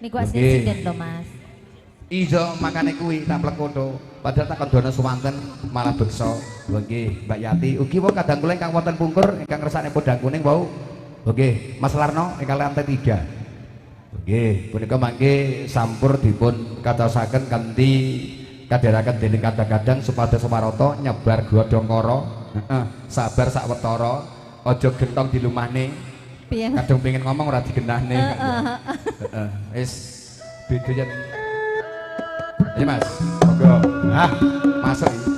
Niku asli sinden lho, Mas. Iya, makane kuwi tak plekoto. Padahal tak kondono suwanten malah beksa. Nggih, Mbak Yati. Ugi wau kadang kula ingkang wonten pungkur ingkang ngersakne podang kuning wau. Nggih, Mas Larno ingkang lantai 3. Nggih, punika mangke sampur dipun kacaosaken kanthi kadheraken dening kadang-kadang supados Swarata nyebar godhong kara. Heeh, sabar sawetara, aja gentong dilumahne. Piye? Kadung pengen ngomong ora digenahne. Heeh, wis beda yen. Iya Mas, monggo. Hah, masuk iki.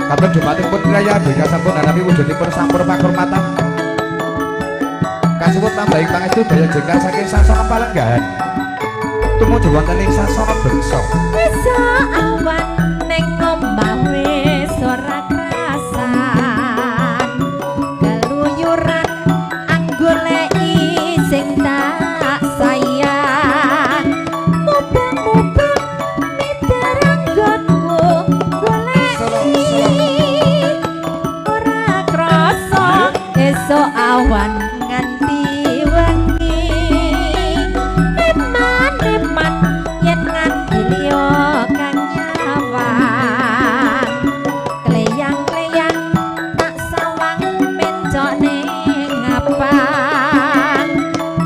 Katur dumateng pun raya donya sampun hanapi wujudipun sampur pakurmatan. Kasuwun tambahing pangestu daya jengkar saking sasana palenggahan. Tumuju wonten ing sasana beksa. Esuk awan ning omah wis ora krasan. Keluyuran anggoleki sing tak sayang. Mubeng-mubeng miter anggonku goleki. Ora krasa esuk awan nganti wengi. Eman-eman yen nganti liya kang nyawang. Kleyang-kleyang tak sawang mencok ning ngapang.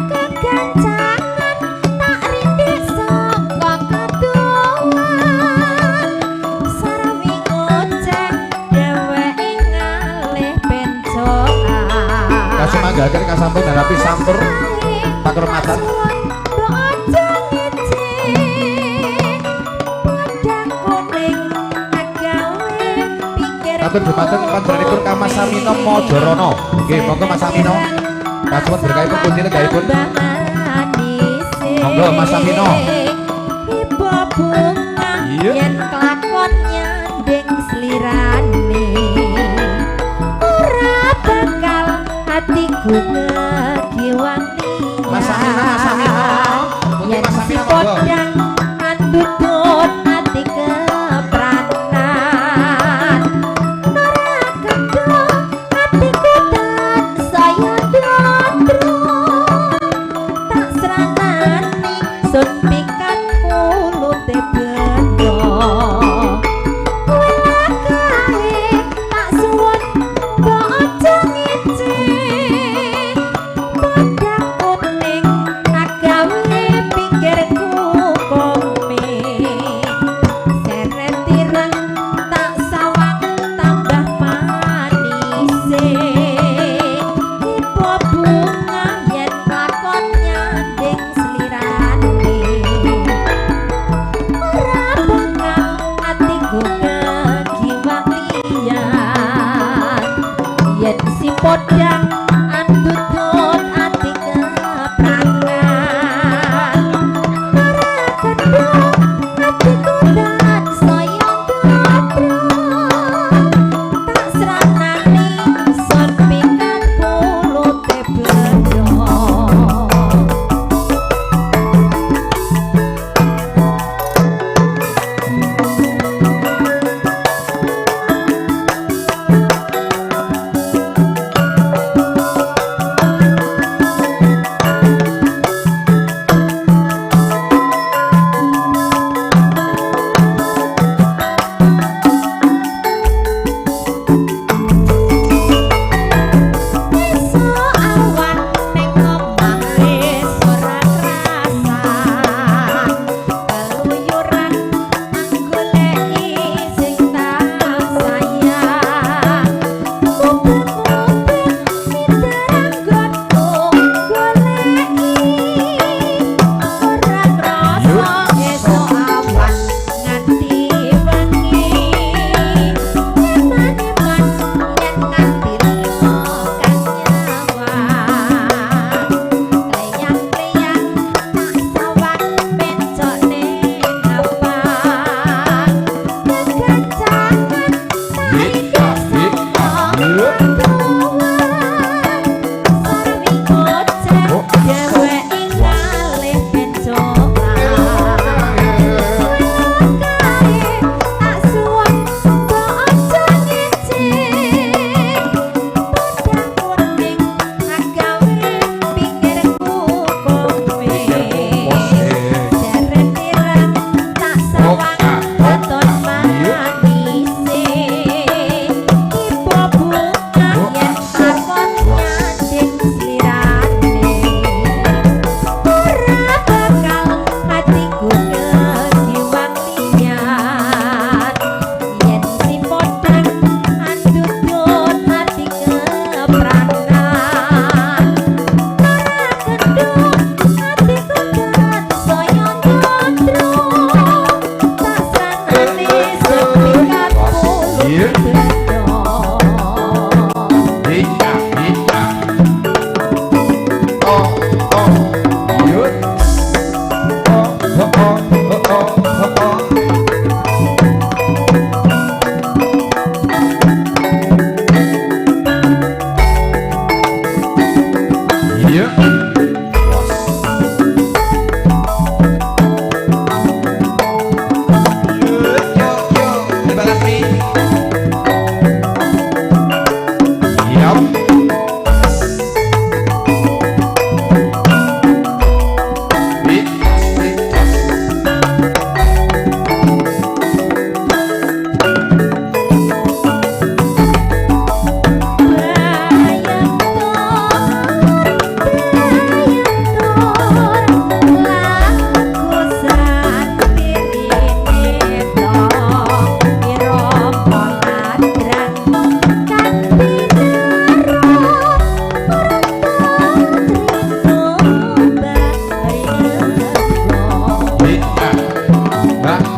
Kegancangan tak rindik saka keduwan. Sarawi ngoceh dheweke ngalih pencokan. Kasumanggaken kasampun hanapi sampur pakurmatan. Katur dumateng panjenenganipun Kang Mas Samino Mojorono. Nggih, monggo Mas Samino. Kasuwun berkahipun pundi lenggahipun. Monggo Mas Samino. Iya. Yen kelakon nyanding slirane ora bakal hatiku kegiwang Mas Samino, Mas Samino. Pundi yen Mas si Samino monggo. podang andutut ati kepranan ora kendho atiku tansaya dondro tak serangani sun pikat mulute bendo welakae tak suwun mbok aja ngece podang kuning agawe pikirku kome seret ireng tak sawang tambah manise ipo bunga yen lakon nyanding slirane ora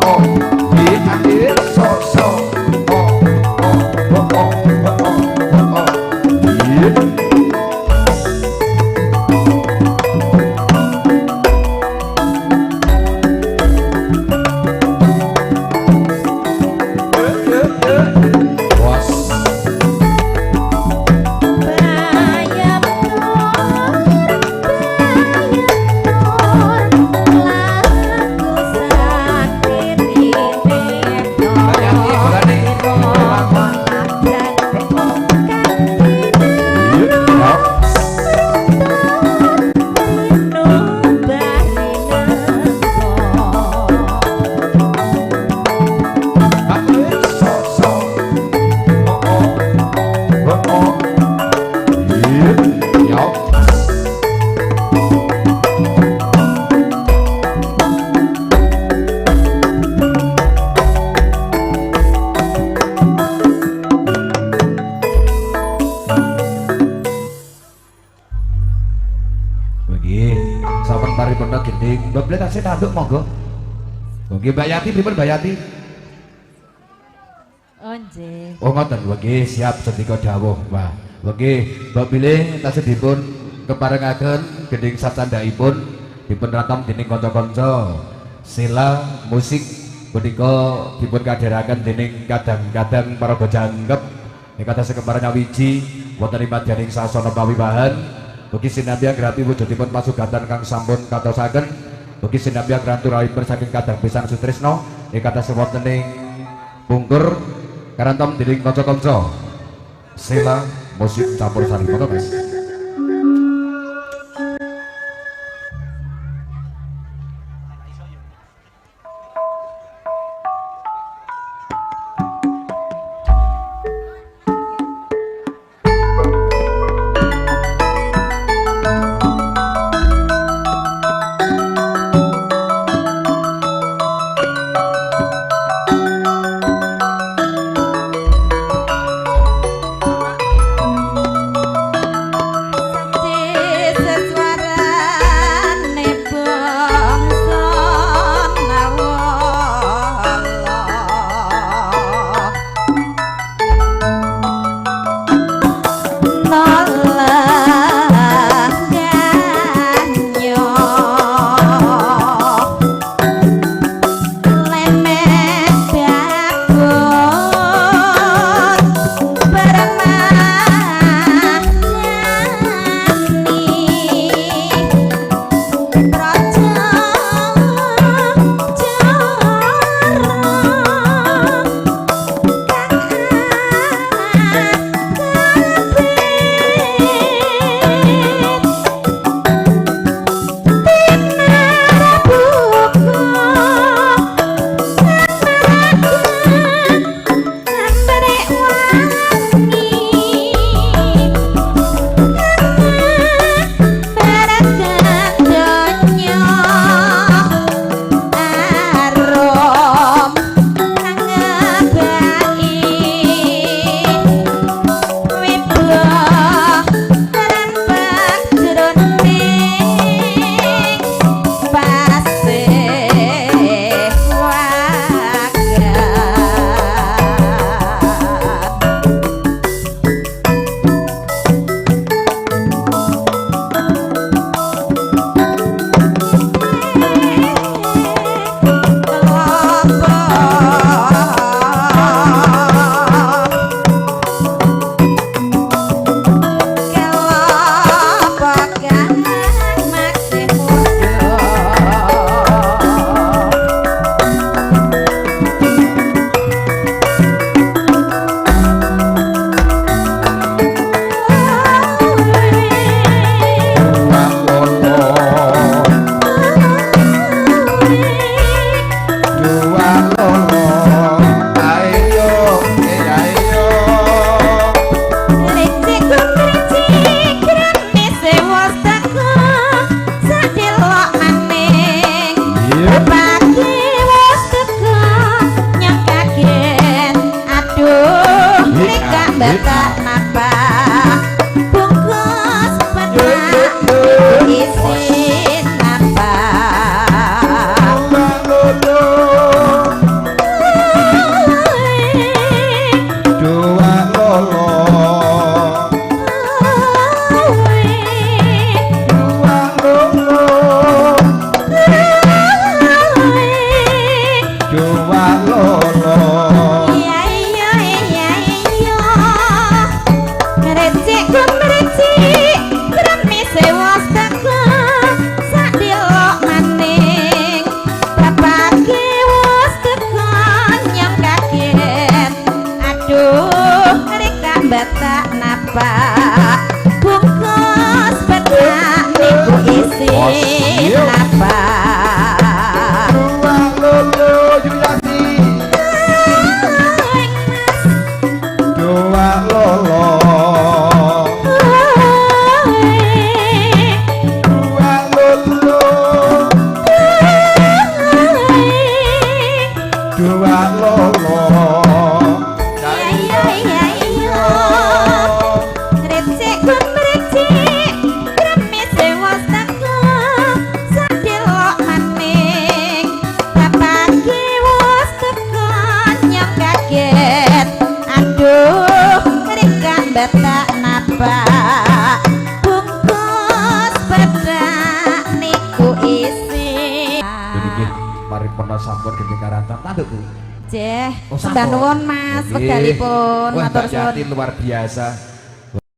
O D A E so so O O O O O O O. Iya. Was. Bayam nur, bayam nur, laku sakit Bayam iki bolane. Iya. A E so so O O O O. Iya. Yo. Nggih, sampun paripurna gendhing. Mbak Blet tasih tanduk monggo. Nggih Mbak Yati pripun Mbak Yati? Oh nggih. Oh ngoten, nggih siap sendika dawuh. Wah, nggih Mbak Bilih tasih dipun keparengaken gendhing sacandhaipun dipun ratam dening kanca-kanca. Sela musik punika dipun kadheraken dening kadang-kadang paraga jangkep ing kados kemarin nyawiji wonten ing madyaning sasana pawiwahan. Ugi sinambi anggrapi wujudipun pasugatan kang sampun katosaken. Ugi sinambi angranturahipun saking kadang pisan Sutrisno ing kados wonten ing pungkur karantom dening kanca-kanca. Sela musik campur sari. Monggo Mas. Bayam Dua lolo. Iya, Ngrecik kumrecik, kremise wis teka, sak delok maning. Bapake wis teka nyong kaget. Aduh, rika batak napak. Bungkus bedak niku isi Bos, iya. Napak. Dua lolo Yuyati. Mas. Dua lolo. Dua lolo. Dua lolo. Iya. Recik kumrecik, kremise wis teka, sak delok maning. Bapake wis teka nyong kaget. Aduh, rika batak napak. Bungkus bedak niku isi. Nggih, paripurna sampun gending karantan. Tanduk, Bu. Jeh, Oh, sembah sampun. nuwun, Mas, Nggih. wekdalipun Wah, matur Mbak suwun. Yati luar biasa.